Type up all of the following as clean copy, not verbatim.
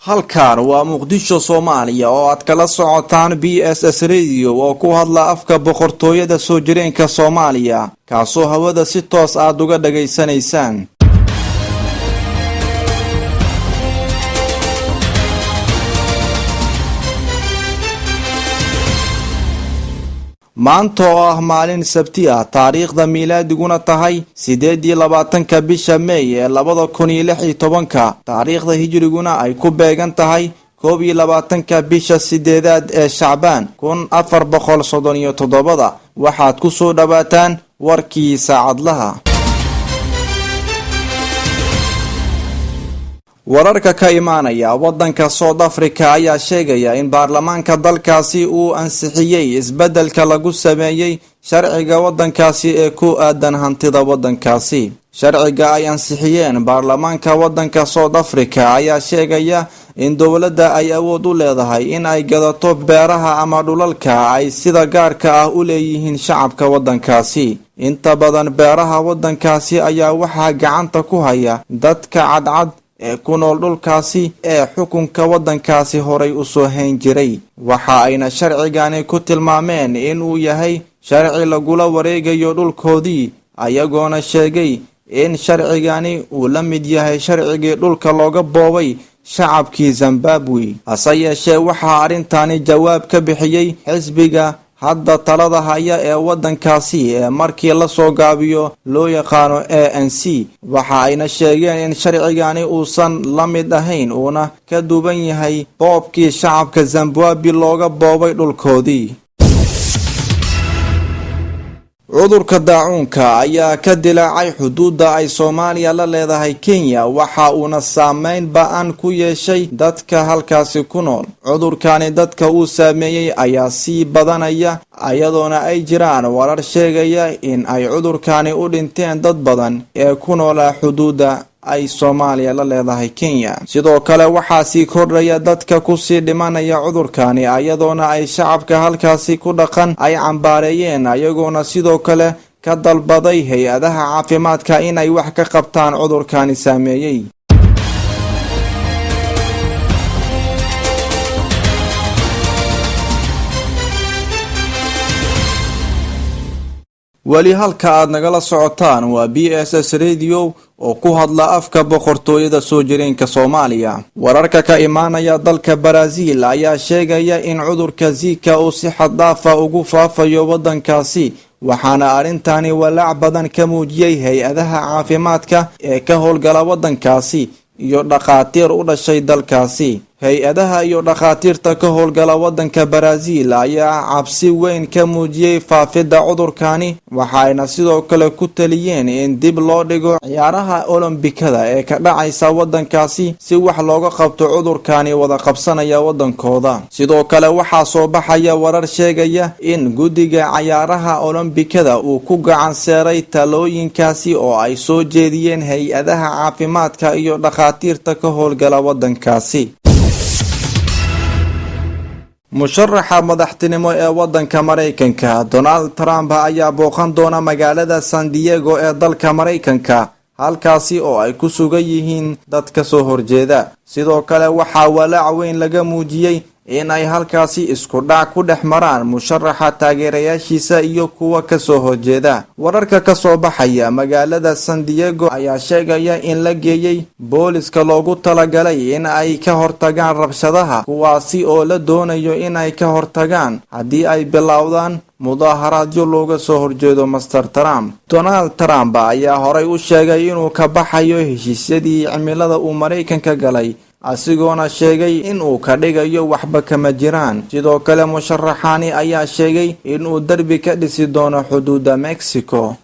Halkan waa Muqdisho, Soomaaliya, oo aad kala socotaan BSS Radio oo ku hadla afka boqortooyada soo jireenka Soomaaliya, kaasoo hawada si toos aad uga dhagaysanaysaan. Maanta oo ah maalin Sabti ah, taariikhda miilaadiguna tahay 28-ka bisha Meey ee 2016-ka, taariikhda hijriguna ay ku beegan tahay 21-ka bisha sideedaad ee Shacbaan 1437-da, waxaad ku soo dhowaataan warkii saacadlaha. Wararka ka imaanaya waddanka South Africa ayaa sheegaya in baarlamaanka dalkaasi uu ansixiyey isbeddelka lagu sameeyey sharciga waddankaasi ee ku aadan hantida waddankaasi. Sharciga ay ansixiyeen baarlamaanka waddanka South Africa ayaa sheegaya in dowladda ay awood u leedahay in ay gadato beeraha ama dhulalka ay sida gaarka ah u leeyihiin shacabka waddankaasi. Inta badan beeraha waddankaasi ayaa waxaa gacanta ku haya dadka cadcad ee ku nool dhulkaasi ee xukunka waddankaasi horay usoo hayn jiray. Waxa ayna sharcigani ku tilmaameen inuu yahay sharci lagula wareegayo dhulkoodii, ayagoona sheegay in sharcigani uu la mid yahay sharcigii dhulka looga boobay shacabkii Zimbabwe. Hase yeeshee, waxaa arrintani jawaab ka bixiyey xisbiga hadda talada haya ee waddankaasi ee markii lasoo gaabiyo loo yaqaano ANC. Waxa ayna sheegeen in sharcigani uusan la mid ahayn, uuna ka duwan yahay boobkii shacabka Zimbabwe looga boobay dhulkoodii. Cudurka daacuunka ayaa ka dilaacay xuduudda ay Soomaaliya la leedahay Kenya, waxa uuna saameyn ba-an ku yeeshay dadka halkaasi ku nool. Cudurkani dadka uu saameeyey ayaa sii badanaya, iyadoona ay jiraan warar sheegaya in ay cudurkani u dhinteen dad badan ee ku noolaa xuduudda ay Soomaaliya la leedahay Kenya. Sidoo kale, waxaa sii kordhaya dadka kusii dhimanaya cudurkani, iyadoona ay shacabka halkaasi ku dhaqan ay cambaareeyeen, ayagoona sidoo kale ka dalbaday hay-adaha caafimaadka inay wax ka qabtaan cudurkani saameeyey. Weli halka aad nagala socotaan waa BSS Radio oo ku hadla afka boqortooyada soo jireenka Soomaaliya. Wararka ka imaanaya dalka Brazil ayaa sheegaya in cudurka Zika uu si xad dhaafa ugu faafayo waddankaasi, waxaana arrintani walaac badan ka muujiyey hay-adaha caafimaadka ee ka howlgala waddankaasi iyo dhakhaatiir u dhashay dalkaasi. Hay-adaha iyo dhakhaatiirta ka howlgala waddanka Brazil ayaa cabsi weyn ka muujiyey faafidda cudurkani, waxaayna sidoo kale ku taliyeen in dib loo dhigo ciyaaraha Olombikada ee ka dhacaysa waddankaasi si wax looga qabto cudurkani wada qabsanaya waddankooda. Sidoo kale, waxaa soo baxaya warar sheegaya in guddiga cayaaraha Olombikada uu ku gacan seeray talooyinkaasi oo ay soo jeediyeen hay-adaha caafimaadka iyo dhakhaatiirta ka howlgala waddankaasi. Musharaxa madaxtinimo ee waddanka Maraykanka Donald Trump ayaa booqan doona magaalada San Diego ee dalka Maraykanka, halkaasi oo ay ku sugan yihiin dad ka soo horjeeda. Sidoo kale, waxaa walaac weyn laga muujiyey in ay halkaasi isku dhac ku dhex maraan musharaxa taageerayaashiisa iyo kuwa kasoo horjeeda. Wararka kasoo baxaya magaalada San Diego ayaa sheegaya in la geeyey booliska loogu talagalay in ay ka hortagaan rabshadaha, kuwaasi oo la doonayo in ay ka hortagaan haddii ay bilowdaan mudaaharaadyo looga soo horjeedo Mister Trump. Donald Trump ayaa horay u sheegay inuu ka baxayo heshiisyadii cimilada uu Maraykanka galay, asigoona sheegay inuu ka dhigayo waxba kama jiraan. Sidoo kale, musharaxaani ayaa sheegay inuu derbi ka dhisi doono xuduudda Mexico.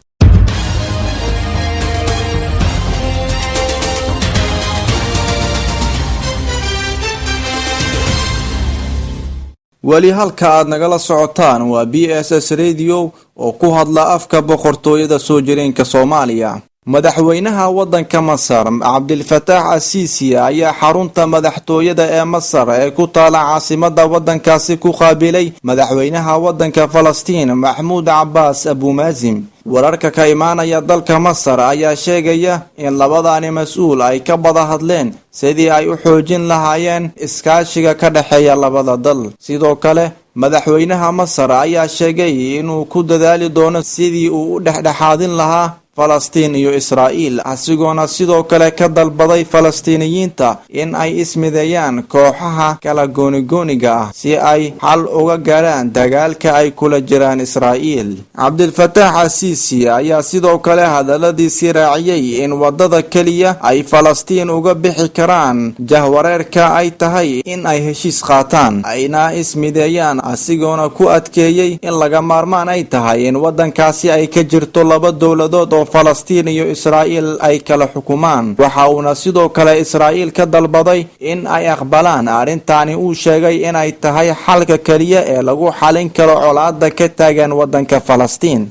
Weli halka aad nagala socotaan waa BSS Radio oo ku hadla afka boqortooyada soo jireenka Soomaaliya. Madaxweynaha waddanka Masar, Cabdilfataax Asiisi, ayaa xarunta madaxtooyada ee Masar ee ku taala caasimada waddankaasi ku qaabilay madaxweynaha waddanka Falastiin, Maxmuud Cabaas Abumaazim. Wararka ka imaanaya dalka Masar ayaa sheegaya in labadani mas-uul ay ka wada hadleen sidii ay u xoojin lahaayeen iskaashiga ka dhexeeya labada dal. Sidoo kale, madaxweynaha Masar ayaa sheegay inuu ku dadaali doono sidii uu u dhexdhexaadin lahaa Falastiin iyo Israa'iil, asigoona sidoo kale ka dalbaday Falastiiniyiinta in ay ismideeyaan kooxaha kala goonigooniga ah si ay xal uga gaaraan dagaalka ay kula jiraan Israa'iil. Cabdilfataax Asiisi ayaa sidoo kale hadaladiisii raaciyey in wadada keliya ay Falastiin uga bixi karaan jahwareerka ay tahay in ay heshiis qaataan ayna ismideeyaan, asigoona ku adkeeyey in laga maarmaan ay tahay in waddankaasi ay ka jirto laba dowladood oo Falastiin iyo Israa'iil ay kala xukumaan. Waxa uuna sidoo kale Israa'iil ka dalbaday in ay aqbalaan arrintaani uu sheegay inay tahay xalka keliya ee lagu xalin karo colaada ka taagan waddanka Falastiin.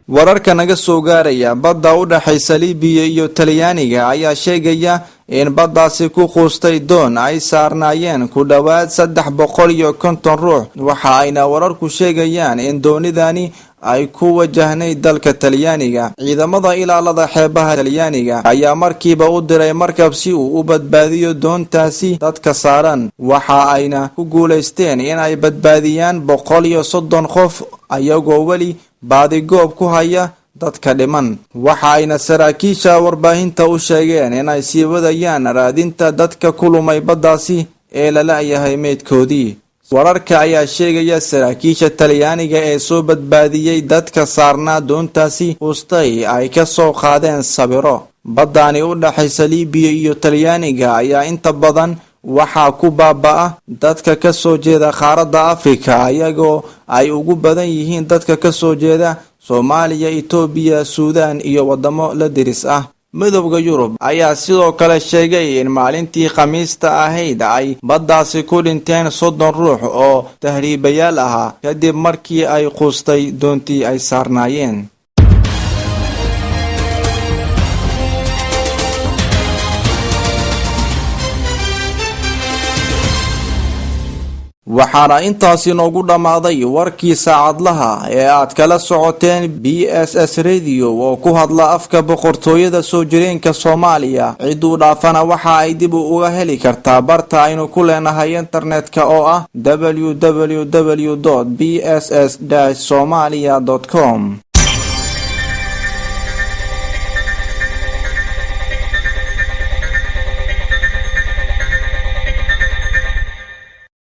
Wararka naga soo gaaraya badda u dhexaysa Libiya iyo Talyaaniga ayaa sheegaya in baddaasi ku quustay doon ay saarnaayeen ku dhowaad 350 ruux. Waxa ayna wararku sheegayaan in doonidani ay ku wajahnay dalka Talyaaniga. Ciidamada ilaalada xeebaha Talyaaniga ayaa markiiba u diray markab si uu u badbaadiyo doontaasi dadka saaran. Waxa ayna ku guulaysteen in ay badbaadiyaan 130 qof, ayagoo weli baadigoob ku haya dadka dhiman. Waxa ayna saraakiisha warbaahinta u sheegeen inay sii wadayaan raadinta dadka ku lumay baddaasi ee la la-yahay meydkoodii. Wararka ayaa sheegaya saraakiisha Talyaaniga ee soo badbaadiyey dadka saarnaa doontaasi quustay ay ka soo qaadeen sawiro. Baddaani u dhexaysa Libiya iyo Talyaaniga ayaa inta badan waxaa ku baaba'a dadka ka soo jeeda qaaradda Afrika, iyagoo ay ugu badan yihiin dadka ka soo jeeda Soomaaliya, Itoobiya, Suudaan iyo wadamo la deris ah. Midowda Yurub ayaa sidoo kale sheegay in maalintii Khamiista ahayd ay baddaasi ku dhinteen 30 ruux oo tahriibayaal ahaa, kadib markii ay quustay doontii ay saarnaayeen. Waxaana intaasi noogu dhammaaday warkii saacadlaha ee aad kala socoteen BSS Radio oo ku hadla afka boqortooyada soo jireenka Soomaaliya. Cidduu dhaafana waxa ay dib uga heli kartaa barta aynu ku leenahay internetka oo ah www.bss-somalia.com.